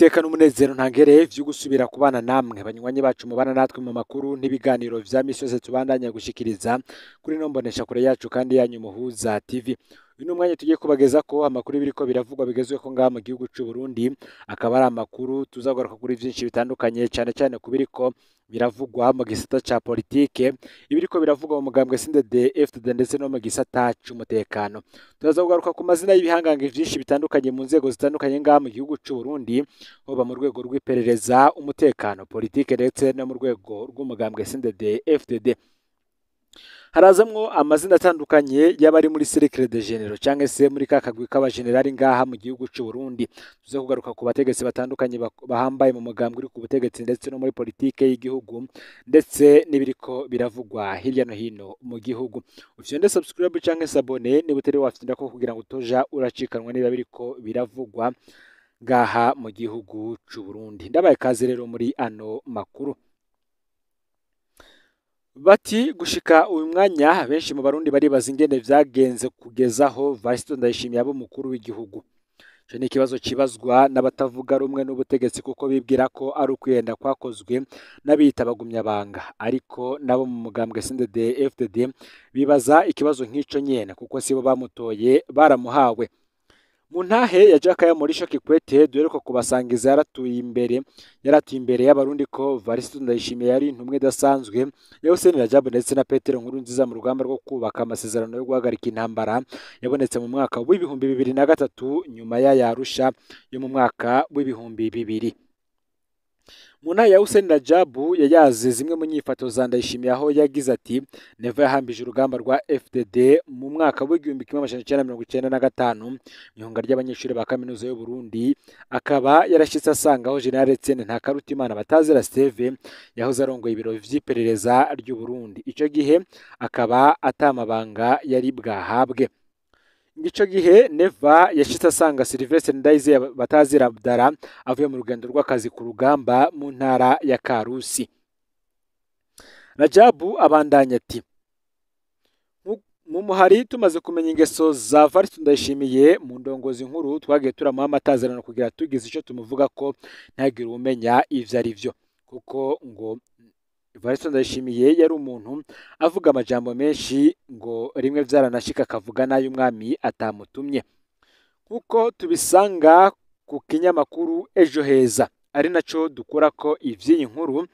N'iteka n'umunezero ntangere vyo gusubira kubana namwe banywanyi bacu mubana natwe mu makuru n'ibiganiro vya misi yose tubandanya gushikiriza kuri ino mboneshakure yacu kandi yanyu Muhuza TV. Uyu ni umwanya tugiye kubagezako amakuru biriko biravugwa bigezweho ngaha mu gihugu c'u Burundi, akaba ari amakuru tuzagaruka kuri vyinshi bitandukanye, cane cane ku biriko biravugwa mu gisata ca politike, ibiriko biravugwa mu mugambwe CNDD FDD ndetse no mu gisata c'umutekano. Turaza kugaruka ku mazina y'ibihangange vyinshi bitandukanye mu nzego zitandukanye ngaha mu gihugu c'u Burundi, hoba mu rwego rw'iperereza, umutekano, politike ndetse no mu rwego rw'umugambwe CNDD FDD. Harazamwo amazina atandukanye y'abari muri Cercle de Généraux canke se muri ka kagwi k'abajenerali ngaha mu gihugu c'u Burundi. Tuze kugaruka ku bategetsi batandukanye bahambaye mu mugambwe uri ku butegetsi ndetse no muri politike y'igihugu, ndetse n'ibiriko biravugwa hirya no hino mu gihugu. Ufyonde subscribe canke s'abonner niba utari wafyonda ko kugira ngo utoja uracikanwa niba biriko biravugwa ngaha mu gihugu c'u Burundi. Ndabaye kaze rero muri ano makuru. Bati gushika uyu mwanya benshi mu Barundi baribaza ingene vyagenze kugezaho Varisito Ndayishimiye aba umukuru w'igihugu. Ico ni ikibazo cibazwa n'abatavuga rumwe n'ubutegetsi kuko bibwira ko ari ukwihenda kwakozwe n'abiyita abagumyabanga, ariko nabo mu mugambwe CNDD FDD bibaza ikibazo nk'ico nyene kuko sibo bamutoye, baramuhawe. Mu ntahe ya Jakaya Mrisho Kikwete duheruka kubasangiza, yaratuye imbere y'Abarundi ko Varisito Ndayishimiye yari intumwa idasanzwe ya Hussein Rajab ndetse na Petero Nkurunziza mu rugamba rwo kubaka amasezerano yo guhagarika intambara yabonetse mu mwaka w'2003 nyuma y'aya Arusha yo mu mwaka w'2000. Mu ntara ya Hussein Rajab yayaze zimwe mu nyifato za Ndayishimiye, aho yagize ati: "Neva yahambije urugamba rwa FDD mu mwaka w'1995 mu ihunga ry'abanyeshuri ba kaminuza y'u Burundi, akaba yarashyitse asanga aho General Etienne Ntakarutimana batazira Steve yahoze arongoye ibiro vy'iperereza ry'u Burundi. Ico gihe akaba atamabanga yari bwahabwe. Ico gihe Neva yashitse asanga Sylvestre Ndayizeye batazira Abdara avuye mu rugendo rw'akazi ku rugamba mu ntara ya Karusi." Rajabu abandanya ati: "Mu muhari tumaze kumenya ingeso za Varisito Ndayishimiye, mu ndongozi nkuru twagiye turamuha amatazerano kugira tugize ico tumuvuga ko ntagire umenya ivyo ari vyo, kuko ngo Varisito Ndayishimiye yari umuntu avuga amajambo menshi, ngo rimwe vyaranashika akavuga n'ay'umwami atamutumye." Nkuko tubisanga ku kinyamakuru Ejo Heza, ari naco dukurako ivy'iyi nkuru,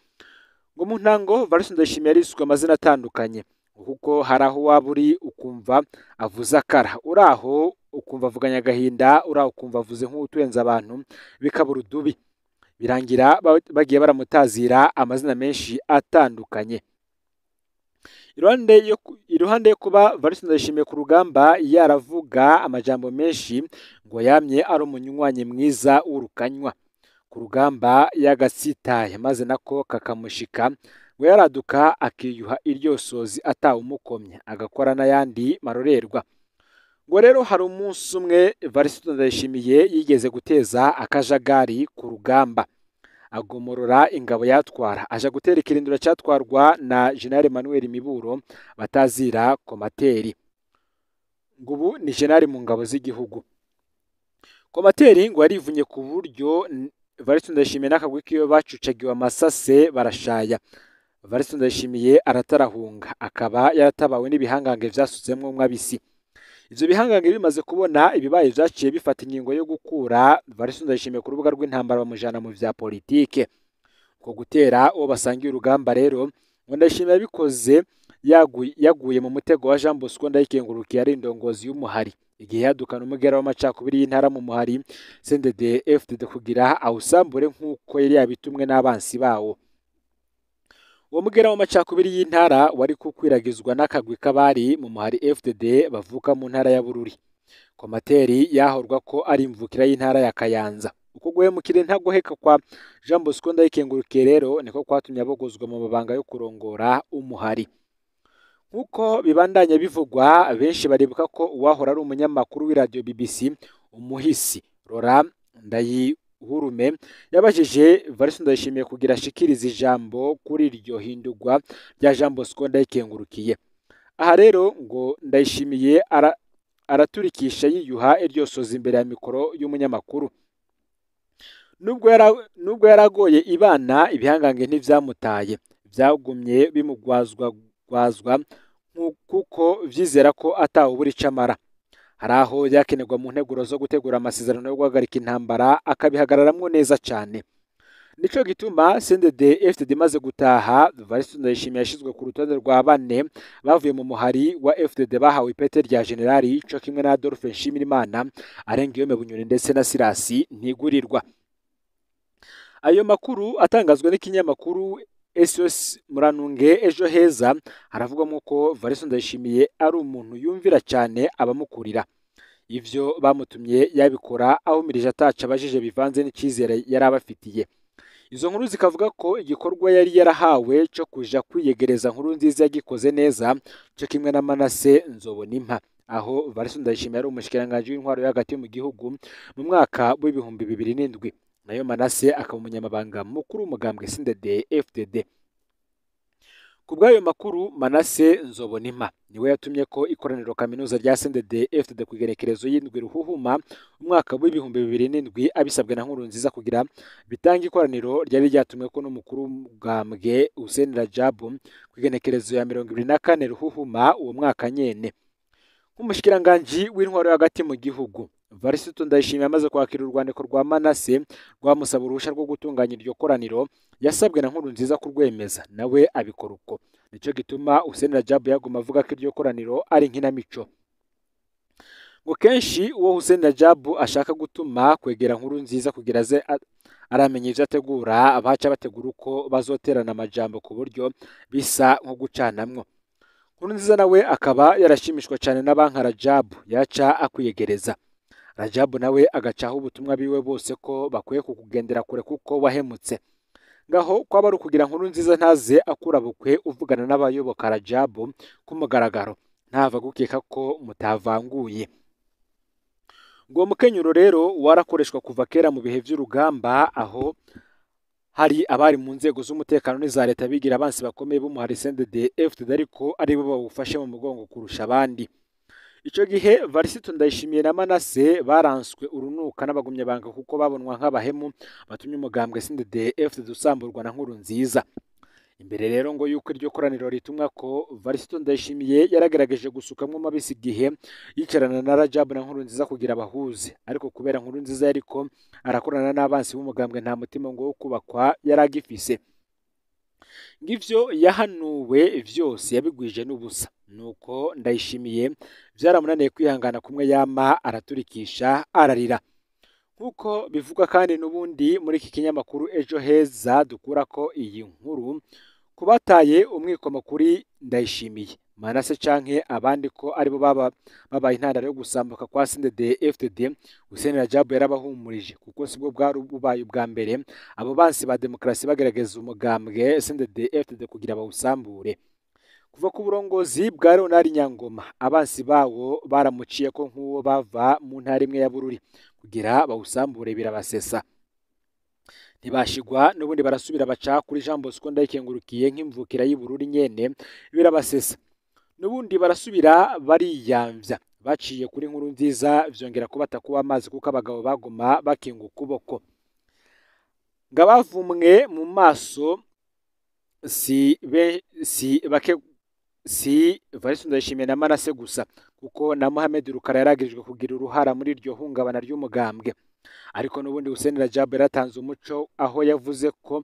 ngo mu ntango Varisito Ndayishimiye yariswe amazina atandukanye, kuko hari aho waba uri ukumva avuze akara, uri aho ukumva avuganye agahinda, uri aho ukumva avuze nk'uwuturenza abantu, bikaba urudubi. Birangira bagiye baramutazira amazina menshi atandukanye. Iruhande yo kuba Varisito Ndayishimiye ku rugamba yaravuga amajambo menshi, ngo yamye ari umunywanyi mwiza w'urukanywa. Ku rugamba yagatsitaye maze nako kakamushika, ngo yaraduka akiyuha iryosozi atawumukomye, agakora n'ayandi marorerwa. Ngo rero hari umunsi umwe Varisito Ndayishimiye yigeze guteza akajagari ku rugamba, agomorora ingabo yatwara, aja gutera ikirindiro cyatwarwa na General Emmanuel Miburo batazira Komateri, ngo ubu ni general mu ngabo z'igihugu. Komateri ngo yarivunye ku buryo Varisito Ndayishimiye n'akagwi kiwe bacucagiwe amasase barashaya. Varisito Ndayishimiye aratarahunga, akaba yaratabawe n'ibihangange vyasutsemwo mwabisi. Ivyo bihangange bimaze kubona ibibaye, vyaciye bifata ingingo yo gukura Varisito Ndayishimiye ku rubuga rw'intambara, bamujana mu vya politike. Uko gutera uwo basangiye urugamba rero, ngo Ndayishimiye yabikoze yaguye mu mutego wa Jean Bosco Ndayikengurukiye, ari indongozi y'umuhari, igihe yadukana umugera w'amacakubiri y'intara mu muhari CNDD FDD kugira awusambure nk'uko yari yabitumwe n'abansi bawo. Uwo mugera w'amacakubiri y'intara wari kukwiragizwa n'akagwi k'abari mu muhari FDD bavuka mu ntara ya Bururi. Komateri yahorwa ko ari imvukira y'intara ya Kayanza. Uko guhemukira intagoheka kwa Jean Bosco Ndayikengurukiye rero niko kwatumye abogozwa mu mabanga yo kurongora umuhari. Nk'uko bibandanya bivugwa, benshi baribuka ko uwahora ari umunyamakuru w'iradiyo BBC, umuhisi Laurent Ndayihurume, yabajije Varisito Ndayishimiye kugira ashikirize ijambo kuri iryo hindurwa rya Jean Bosco Ndayikengurukiye. Aha rero ngo Ndayishimiye araturikisha yiyuha iryo soza imbere ya mikoro y'umunyamakuru. Nubwo yaragoye ibana, ibihangange ntivyamutaye, vyagumye bimugwazwagwazwa kuko vyizera ko atawubura ico amara. Hari aho yakenerwa mu nteguro zo gutegura amasezerano yo guhagarika intambara, akabihagararamwo neza cane. Nico gituma CNDD FDD imaze gutaha, Evariste Ndayishimiye yashizwe ku rutonde rwa bane bavuye mu muhari wa FDD bahawe ipete rya generali, co kimwe na Adolphe Nshimirimana, Arengiyome Bunyoni ndetse na Sirasi Ntigurirwa. Ayo makuru atangazwa n'ikinyamakuru SOS Muranunge Ejo Heza, haravugwamo ko Evariste Ndayishimiye ari umuntu yumvira cyane abamukurira. Ivyo bamutumye yabikora ahumirije ataca abajije, bivanze n'icizere yari abafitiye. Izo nkuru zikavuga ko igikorwa yari yarahawe cyo kuja kwiyegereza Nkurunziza yagikoze neza, cyo kimwe na Manase Nzobonimpa, aho Evariste Ndayishimiye ari umushikiranganji w'intwaro yo hagati mu gihugu mu mwaka w'2007, nayo Manase akaba umunyamabanga mukuru w'umugambwe CNDD FDD. Ku bw'ayo makuru, Manase Nzobonimpa niwe yatumye ko ikoraniro kaminuza rya CNDD FDD ku igenekerezo y'indwi Ruhuhuma umwaka w'2007, abisabwe na Nkurunziza kugira bitange ikoraniro ryari ryatumwe ko n'umukuru w'umugambwe Hussein Rajabu ku igenekerezo ya 24 Ruhuhuma uwo mwaka nyene. Nk'umushikiranganji w'intwaro yo hagati mu gihugu, Evariste Ndayishimiye amaze kwakira urwandiko rwa Manase rwamusaba uruhusha rwo gutunganya iryo koraniro, yasabwe na Nkurunziza kurwemeza, nawe abikora uko. Nico gituma Hussein Rajabu yaguma avuga ko iryo koraniro ari inkinamico. Ngo kenshi uwo Hussein Rajabu ashaka gutuma kwegera Nkurunziza kugira aze aramenya ivyo ategura, abaca bategura uko bazoterana amajambo ku buryo bisa nko gucanamwo. Nkurunziza nawe akaba yarashimishwa cyane na banka Rajabu yaca akwiyegereza. Rajabu nawe agacaho ubutumwa biwe bose ko bakwiye kukugendera kure kuko wahemutse. Ngaho kwaba ari ukugira Nkurunziza ntaze akurabukwe uvugana n'abayoboka Rajabu ku mugaragaro, ntava gukeka ko mutavanguye. Ngo mukenyuro rero warakoreshwa kuva kera mu bihe vy'urugamba, aho hari abari mu nzego z'umutekano n'iza leta bigira abansi bakomeye b'umuhari CNDD FDD, ariko aribo bawufashe mu mugongo kurusha abandi. Ico gihe Evariste Ndayishimiye na Manase baranswe urunuka n'abagumye banga kuko babonwa nk'abahemu batumye umugambwe CNDD FDD usamburwa na Nkurunziza. Imbere rero ngo yuko iryo koraniro ritumwa ko Evariste Ndayishimiye yaragerageje gusukamwo amabisi igihe yicarana na Rajabu na Nkurunziza kugira abahuze, ariko kubera Nkurunziza yariko arakorana n'abansi b'umugambwe nta mutima ngo wo kubakwa yaragifise. Ngivyo yahanuwe vyose yabigwije n'ubusa. Nuko Ndayishimiye vyaramunaniye kwihangana kumwe yama araturikisha ararira. Nkuko bivugwa kandi n'ubundi muri iki kinyamakuru Ejo Heza dukura ko iyi nkuru, kubataye umwikomo kuri Ndayishimiye, Manase canke abandi ko aribo babaye intandaro yo gusambuka kwa CNDD FDD, Hussein Rajabu yarabahumurije kuko sibwo bwari bubaye ubwa mbere abo bansi ba demokarasi bagerageza umugambwe CNDD FDD kugira bawusambure. Kuva ku burongozi bwa Leonard Nyangoma, abansi bawo baramuciye ko nk'uwo bava mu ntara imwe ya Bururi kugira bawusambure birabasesa. Ntibashigwa n'ubundi barasubira baca kuri Jean Bosco Ndayikengurukiye nk'imvukira y'Ibururi nyene birabasesa. N'ubundi barasubira bariyamvya, baciye kuri Nkurunziza vyongera kubata kuba amazi kuko abagabo baguma bakinga ukuboko. Ngabavumwe mu maso si bake, si Evariste Ndayishimiye na Manase gusa, kuko na Mohamed Rukara yaragirijwe kugira uruhara muri iryo hungabana ry'umugambwe. Ariko n'ubundi Hussein Rajabu yaratanze umuco aho yavuze ko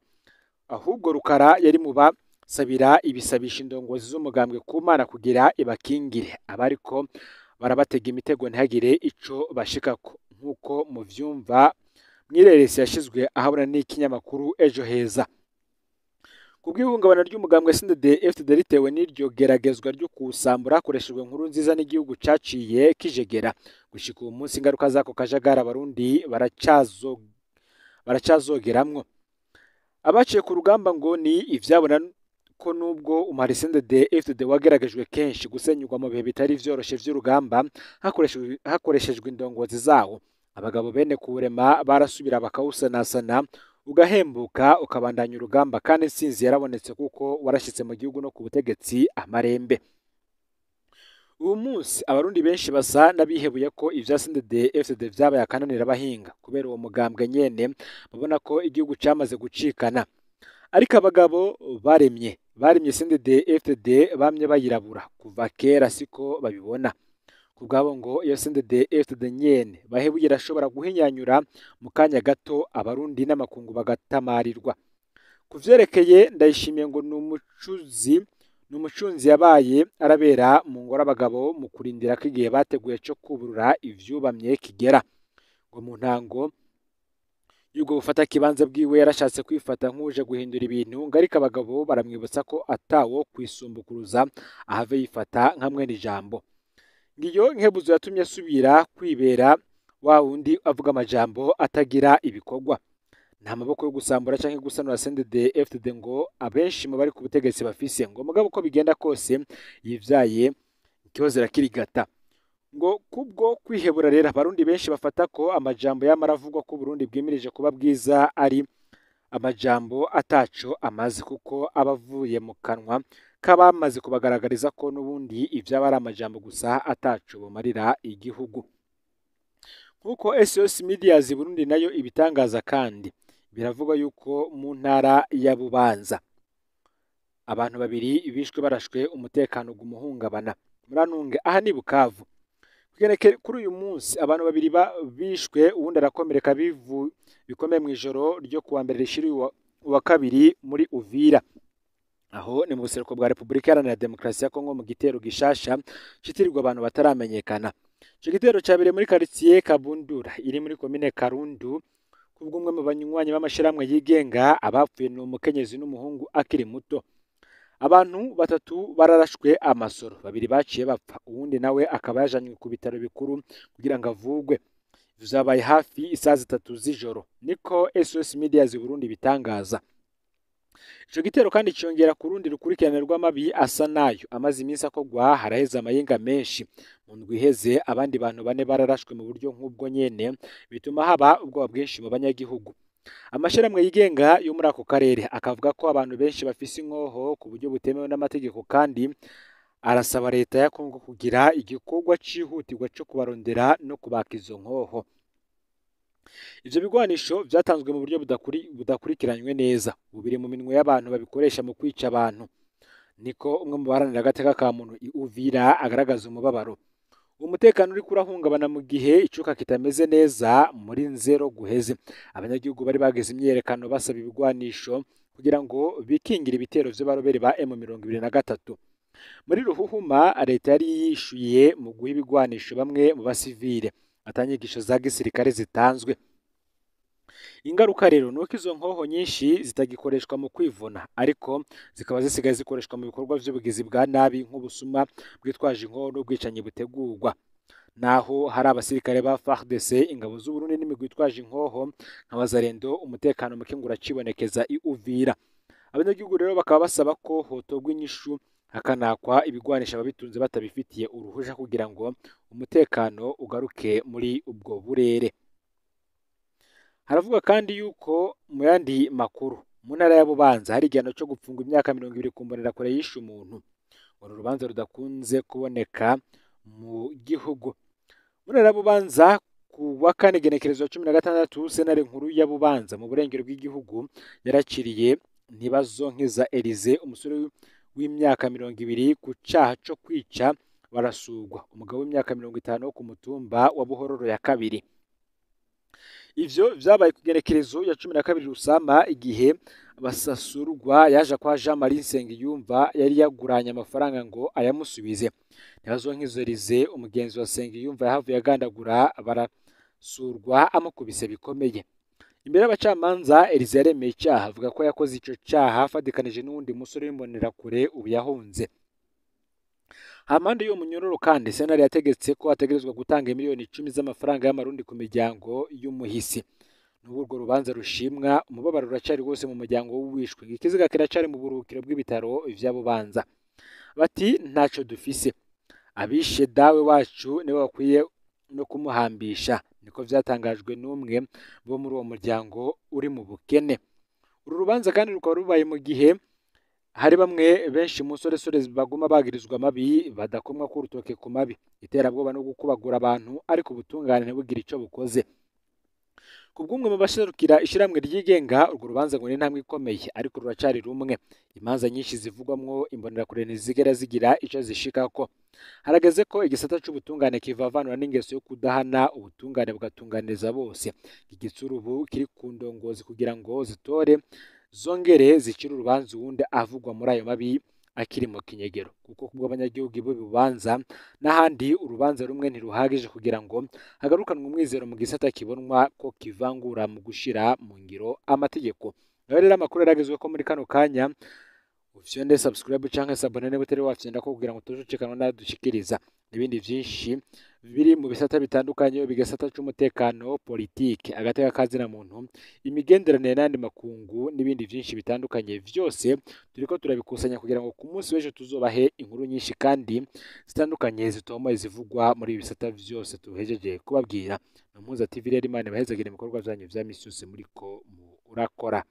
ahubwo Rukara yari mu basabira ibisabisha indongozi z'umugambwe ku Mana kugira ibakingire, abariko barabatega imitego ntihagire ico bashikako, nkuko muvyumva mwireresi yashizwe ahabona n'ikinyamakuru Ejo Heza. Kubw'ihungabana ry'umugambwe CNDD FDD ritewe n'iryo geragezwa ryo kuwusambura hakoreshejwe Nkurunziza n'igihugu caciye kijegera. Gushika uwo munsi ingaruka z'ako kajagari Abarundi baracazogeramwo. Abaciye ku rugamba ngo ni ivyabona ko nubwo umuhari CNDD FDD wageragejwe kenshi gusenyurwa mu bihe bitari vyoroshe vy'urugamba hakoreshejwe indongozi zawo, abagabo bene kuwurema barasubira bakawusanasana ugahembuka ukabandanya urugamba, kandi intsinzi yarabonetse kuko warashitse mu gihugu no ku butegetsi amarembe. Uyu munsi abarundi benshi basa n'abihebuye ko ivya CNDD-FDD vyabaye akananira abahinga, kubera uwo mugambwe nyene babona ko igihugu camaze gucikana. Ariko abagabo baremye CNDD-FDD bamye bayirabura kuva kera, siko babibona. Kubwabo ngo iyo CNDD-FDD nyene bahebuye irashobora guhinyanyura mu kanya gato abarundi n'amakungu bagatamarirwa. Kuvyerekeye Ndayishimiye ngo ni umucunzi yabaye arabera mu ngoro abagabo mu kurindira ko igihe bateguye co kuburura ivyubamye kigera. Ngo mu ntango y'ubwo bufata kibanza bwiwe yarashatse kwifata nk'uje guhindura ibintu, ngo ariko abagabo baramwibutsa ko atawo kwisumbukuruza ahave yifata nka mwene ijambo. Ngiyo nkebuzo yatumye asubira kwibera wa wundi avuga amajambo atagira ibikorwa. Nta maboko yo gusambura canke gusanura CNDD-FDD ngo abenshi mu bari ku butegetsi bafise, ngo mugabo uko bigenda kose yivyaye ikihozo kirigata. Ngo kubwo kwihebura rero abarundi benshi bafata ko amajambo yamaravugwa ko Burundi bwimirije kuba bwiza ari amajambo ataco amaze, kuko abavuye mu kanwa kabamaze kubagaragariza ko n'ubundi ivyaba ari amajambo gusa ataco bumarira igihugu. Nkuko SOS Medias Burundi nayo ibitangaza, kandi biravugwa yuko mu ntara ya Bubanza abantu babiri bishwe barashwe, umutekano gumuhungabana. Muranunge aha ni Bukavu. Kuri uyu munsi abantu babiri bishwe, uwundi arakomereka bikomeye mu ijoro ryo kuwa mbere rishira uwa kabiri muri Uvira. Aho ni mu buseruko bwa Repubulika Iharanira Demokarasi ya Kongo, mu gitero gishasha citirirwa abantu bataramenyekana. Ico gitero cabereye muri quartier Kabundura iri muri komine Karundu. Kubw'umwe mu banywanyi b'amashirahamwe yigenga, abapfuye ni umukenyezi n'umuhungu akiri muto. Abantu batatu bararashwe amasoro, babiri baciye bapfa, uwundi nawe akaba yajanywe ku bitaro bikuru kugira ngo avugwe. Ivyo vyabaye hafi isaha 3 z'ijoro, niko SOS Medias Burundi bitangaza. Ico gitero kandi ciyongera ku rundi rukurikirane rw'amabi asa nayo amaze iminsi akogwa haraheze amayenga menshi. Mu ndwi iheze abandi bantu 4 bararashwe mu buryo nk'ubwo nyene, bituma haba ubwoba bwinshi mu banyagihugu. Amashirahamwe yigenga yo muri ako karere akavuga ko abantu benshi bafise inkoho ku buryo butemewe n'amategeko, kandi arasaba leta ya Kongo kugira igikorwa cihutirwa co kubarondera no kubaka izo nkoho. Ivyo bigwanisho vyatanzwe mu buryo budakurikiranywe neza, ubu biri mu minwe y'abantu babikoresha mu kwica abantu. Niko umwe mu baharanira agateka ka muntu i Uvira agaragaza umubabaro. Umutekano uriko urahungabana mu gihe icuka kitameze neza muri nzero guheze. Abanyagihugu bari bageze imyiyerekano basaba ibigwanisho kugira ngo bikingire ibitero vy'abarobere ba M23. Muri Ruhuhuma leta yari yishuye mu guha ibigwanisho bamwe mu basivile, atanyigisho za gisirikare zitanzwe. Ingaruka rero nuko izo nkoho nyinshi zitagikoreshwa mu kwivuna, ariko zikaba zisigaye zikoreshwa mu bikorwa vy'ubugizi bwa nabi nk'ubusuma bwitwaje inkoho n'ubwicanyi butegurwa. Naho hari abasirikare ba FARDC, ingabo z'u Burundi n'imigwi itwaje inkoho nka Bazarendo, umutekano muke ngo uracibonekeza i Uvira. Abanyagihugu rero bakaba basaba ko hotogwa inyishu hakanakwa ibigwanisha ababitunze batabifitiye uruhusha kugira ngo umutekano ugaruke muri ubwo burere. Haravuga kandi yuko mu yandi makuru mu ntara ya Bubanza hari igihano cyo gupfungwa imyaka 20 ku mbonerakure yishe umuntu. Uru rubanza rudakunze kuboneka mu gihugu. Mu ntara ya Bubanza ku wa kane genekerezo 16 sentare nkuru ya Bubanza mu burengero bw'igihugu yarakiriye Ntibazonkiza Elize, umusore w'imyaka 20 ku caha co kwica barasugwa, umugabo w'imyaka 50 wo ku mutumba wa Buhororo ya kabiri. Ivyo vyabaye ku genekerezo ya 12 Rusama, igihe basasurwa yaje kwa Jean Marie Nsengiyumva yari yaguranye amafaranga ngo ayamusubize. Ntibazonkiza Elize, umugenzi wa Nsengiyumva, yahavuye agandagura barasurwa amukubise bikomeye. Imbere y'abacamanza Elize yaremeye icyaha, avuga ko yakoze ico cyaha afadikanije n'uwundi musore w'imbonerakure ubu yahunze. Hampande y'uwo munyororo kandi sentare yategetse ko ategerezwa gutanga miliyoni 10 z'amafaranga y'amarundi ku miryango y'umuhisi. N'ubwo urwo rubanza rushimwa, umubabaro uracari wose mu muryango w'uwishwe. Ikiziga kiracari mu buruhukiro bw'ibitaro vya Bubanza. Bati ntaco dufise, abishe dawe wacu nibo bakwiye no kumuhambisha, niko vyatangajwe n'umwe bo muri uwo muryango uri mu bukene. Uru rubanza kandi rukaba rubaye mu gihe Hari bamwe benshi mu nsoresore baguma bagirizwa amabi badakomwa ko urutoke ku mabi, iterabwoba no gukubagura abantu, ariko ubutungane ntibugire ico bukoze. Ku bw'umwe mu baserukira ishyirahamwe ryigenga, urwo rubanza ngo ni intambwe ikomeye, ariko ruracari rumwe. Imanza nyinshi zivugwamwo imbonerakure ntizigera zigira ico zishikako. Harageze ko igisata c'ubutungane kivavanura n'ingeso yo kudahana, ubutungane bugatunganiriza bose. Igitsure ubu kiri ku ndongozi kugira ngo zitore zongere zicire urubanza uwundi avugwa muri ayo mabi akiri mu kinyegero, kuko kubw'abanyagihugu b'Ibubanza n'ahandi urubanza rumwe ntiruhagije kugira ngo hagarukanwe umwizero mu gisata kibonwa ko kivangura mu gushira mu ngiro amategeko. Naho rero amakuru yaragezwe ko muri kano kanya, ufyonde subscribe canke s'abonner niba utari wafyonda ko kugira ngo tujucikanwa n'adushikiriza n'ibindi vyinshi biri mu bisata bitandukanye, bigasata c'umutekano, politike, agateka kazina muntu, imigenderanire n'andi makungu n'ibindi vyinshi bitandukanye. Vyose turiko turabikusanya kugira ngo ku munsi w'ejo tuzobahe inkuru nyinshi kandi zitandukanye zitomoye zivugwa muri ibi bisata vyose tuhejeje kubabwira. Ni Mpuza TV rero, Imana ibahezagire ibikorwa vyanyu vya misi yose muriko murakora.